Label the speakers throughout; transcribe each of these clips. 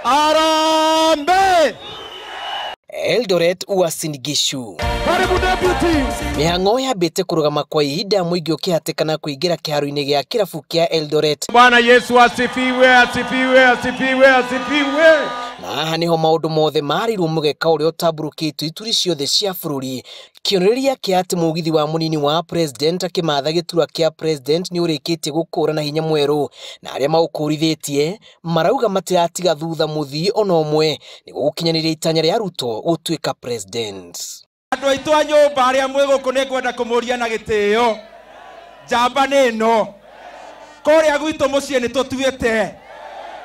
Speaker 1: Harambee!
Speaker 2: Eldoret Uasin Gishu.
Speaker 1: Karibu deputy.
Speaker 2: Mĩhang'o yambĩte kũrũgama kwa ihinda mũingĩ ũkĩhatĩkana kũingĩra kĩharo-inĩ gĩa kĩrabu kĩa Eldoret.
Speaker 3: Bwana Yesu asifiwe, asifiwe, asifiwe, asifiwe.
Speaker 2: Na haha niho maũndũ mothe marĩirwo mũgeka ũrĩa ũtambũrũkĩtio ituri ciothe cia bũrũri. Kĩonereria kĩa atĩ mũgithi wa mũnini wa president akĩmatha gĩturwa kĩa president nĩ ũrĩkĩtie gũkũra na hinya mwerũ, na arĩa maũkũrithĩtie marauga matiratiga thutha mũthii ona ũmwe nĩguo gũkinyanĩria itanya rĩa Ruto gũtuĩka president.
Speaker 4: Andũ aitũ a nyũmba arĩa mwĩ gũkũ nĩ ngwenda kũmũria na gĩtĩo, njamba nĩ ĩno. Kũrĩa gwitũ mũciĩ nĩ tũtuĩte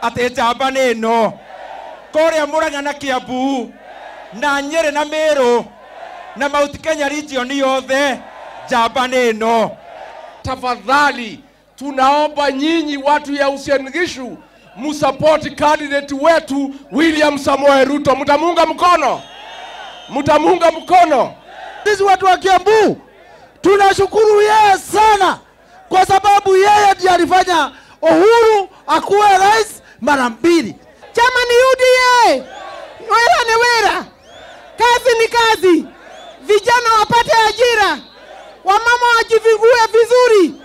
Speaker 4: atĩ njamba nĩ ĩno. Kũrĩa Murang'a na Kiambu na Nyĩrĩ na Meru na Mount Kenya region yothe, njamba nĩ ĩno.
Speaker 5: Tafadhali tunaomba nyinyi watu ya Uasin Gishu msupport candidate wetu William Samoei Ruto. Mtamuunga mkono? Mtamuunga mkono?
Speaker 1: Sisi watu wa Kiambu tunashukuru yeye sana kwa sababu yeye ndiye alifanya Uhuru akuwe rais mara mbili.
Speaker 6: Chama ni UDA. Wera ni wera. Kazi ni kazi. Vijana wapate ajira. Wamama wajivingue vizuri.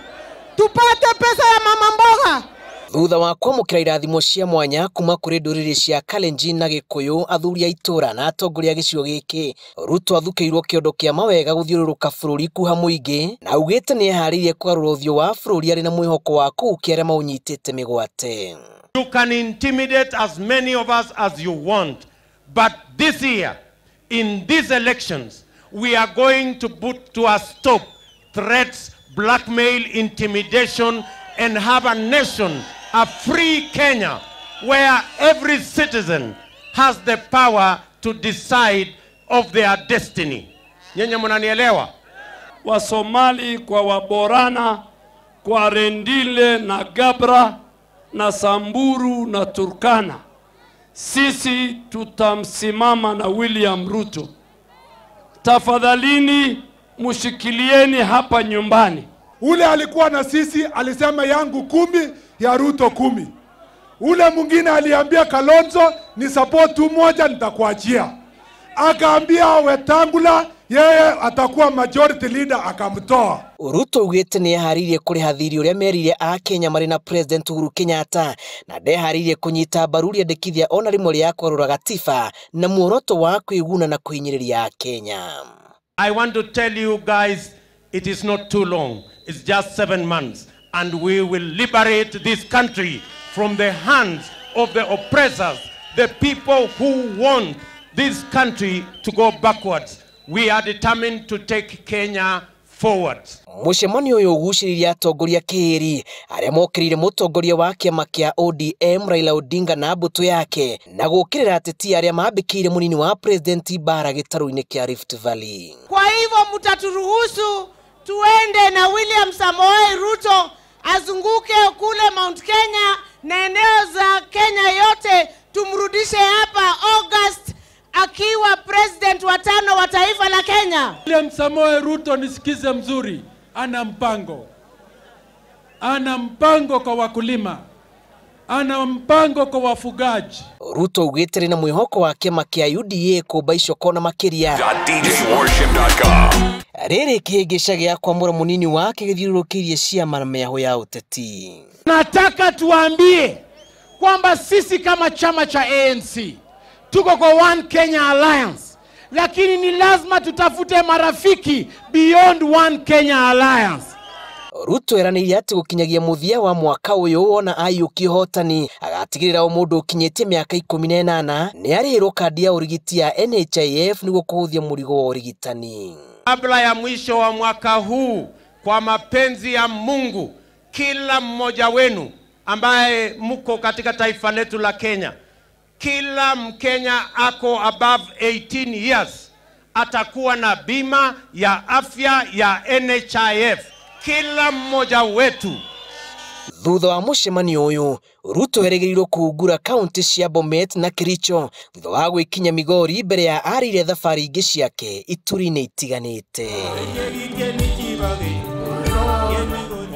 Speaker 6: Tupate pesa ya mama mboga.
Speaker 2: Thutha wa kwamũkĩra irathimo cia mwanya kuma kũrĩ ndũrĩrĩ cia Kalenjin na Gĩkũyũ, athuri a itũra na atongoria a gĩcigo gĩkĩ, Ruto athukĩirwo kĩondo kĩa mawega gũthiũrũrũka bũrũri kuha mũingĩ, na augĩte nĩeharĩirie kũgarũra ũthiũ wa bũrũri arĩ na mwĩhoko wa kũhukia arĩa maũnyitĩte mĩgwate.
Speaker 3: You can intimidate as many of us as you want, but this year, in these elections, we are going to put to a stop threats, blackmail, intimidation, and have a nation, a free Kenya, where every citizen has the power to decide of their destiny. Nyenye mnanielewa?
Speaker 7: Wasomali kwa Waborana, kwa Rendile na Gabra na Samburu na Turkana, sisi tutamsimama na William Ruto. Tafadhalini mushikilieni hapa nyumbani.
Speaker 8: Ule alikuwa na sisi alisema yangu 10 ya Ruto 10. Ule mwingine aliambia Kalonzo ni support tu moja nitakuachia. Akaambia Wetangula yeye atakuwa majority leader, akamtoa.
Speaker 2: Ruto augĩte nĩeharĩirie kũrĩha thirĩ ũrĩa merire a Kenya marĩ na President Uhuru Kenyatta, na ndeharĩirie kũnyita mbaru rĩendekithia ona rĩmwe rĩa kwarũra gatiba na muoroto wa kwĩguna na kũhinyĩrĩria Kenya.
Speaker 3: I want to tell you guys, it is not too long. It's just 7 months, and we will liberate this country from the hands of the oppressors, the people who want this country to go backwards. We are determined to take Kenya forward.
Speaker 2: Mũcemanio ũyũ ũgucĩrĩirie atongoria kĩĩri arĩa mokĩrĩire mũtongoria wa kĩama kĩa ODM Raila Odinga na mbũtũ yake, na gũkĩrĩra ateti arĩa mambĩkĩire mũnini wa president bara gĩtarũ-inĩ kĩa Rift Valley.
Speaker 6: Kwa hivyo mtaturuhusu tuende na William Samoei Ruto azunguke kule Mount Kenya na eneo za Kenya yote, tumrudishe hapa August akiwa president wa 5 wa taifa la Kenya.
Speaker 7: William Samoei Ruto, nisikize mzuri, ana mpango. Ana mpango kwa wakulima. Ana mpango kwa wafugaji.
Speaker 2: Ruto augĩte na mwĩhoko wa kĩama kĩa UDA kũmba icoko na makĩria.
Speaker 9: DJWorship.com.
Speaker 2: Rĩrĩ kĩhĩngĩca gĩa kwamũra mũnini wake gĩthiũrũrũkĩirie ciama na mĩahũ ya ũteti.
Speaker 10: Nataka tuambie kwamba sisi kama chama cha ANC tuko kwa One Kenya Alliance, lakini ni lazima tutafute marafiki beyond One Kenya Alliance.
Speaker 2: Ruto eranĩire atĩ gũkinyagia mũthia wa mwaka ũyũ wona aiyũkia ũhotani agatigĩrĩra o mũndũ ũkinyĩtie mĩaka 18 nĩarĩhĩrwo kandi ya ũrigiti ya NHIF nĩguo kũhũthia mũrigo wa ũrigitani.
Speaker 3: Kabla ya mwisho wa mwaka huu, kwa mapenzi ya Mungu, kila mmoja wenu ambaye mko katika taifa letu la Kenya, kila Mkenya ako above 18 years atakuwa na bima ya afya ya NHIF. Kila mmoja wetu.
Speaker 2: Thutha wa mũcemanio ũyũ, Ruto erĩgĩrĩirwo kũhungura kaunti cia Bomet na Kericho thutha wa gwĩkinya Migori mbere ya arĩire thabarĩ ingĩ ciake ituri-inĩ itiganĩte.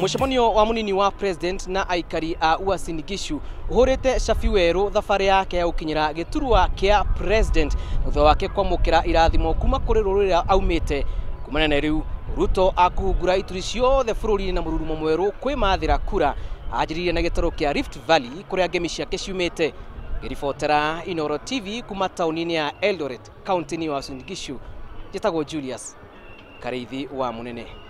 Speaker 2: Mũcemanio wa mũnini wa president na aikari a Uasin Gishu ũhũrĩte cabi werũ thabarĩ yake ya gũkinyĩra gĩturwa kĩa president thutha wake kwamũkĩra irathimo kuma kũrĩ rũrĩrĩ aumĩte. Kumana na rĩu Ruto akũhungura ituri ciothe bũrũri-inĩ na mũrurumo mwerũ kwĩmathĩra kura. Anjĩrĩirie na gĩtarũ kĩa Rift Valley kũrĩa ngemi ciake ciumĩte. Ngĩribotera Inooro TV kuma taũni-inĩ ya Eldoret, kaunti-inĩ ya Uasin Gishu, njĩtagwo Julius Karĩithi wa Mũnene.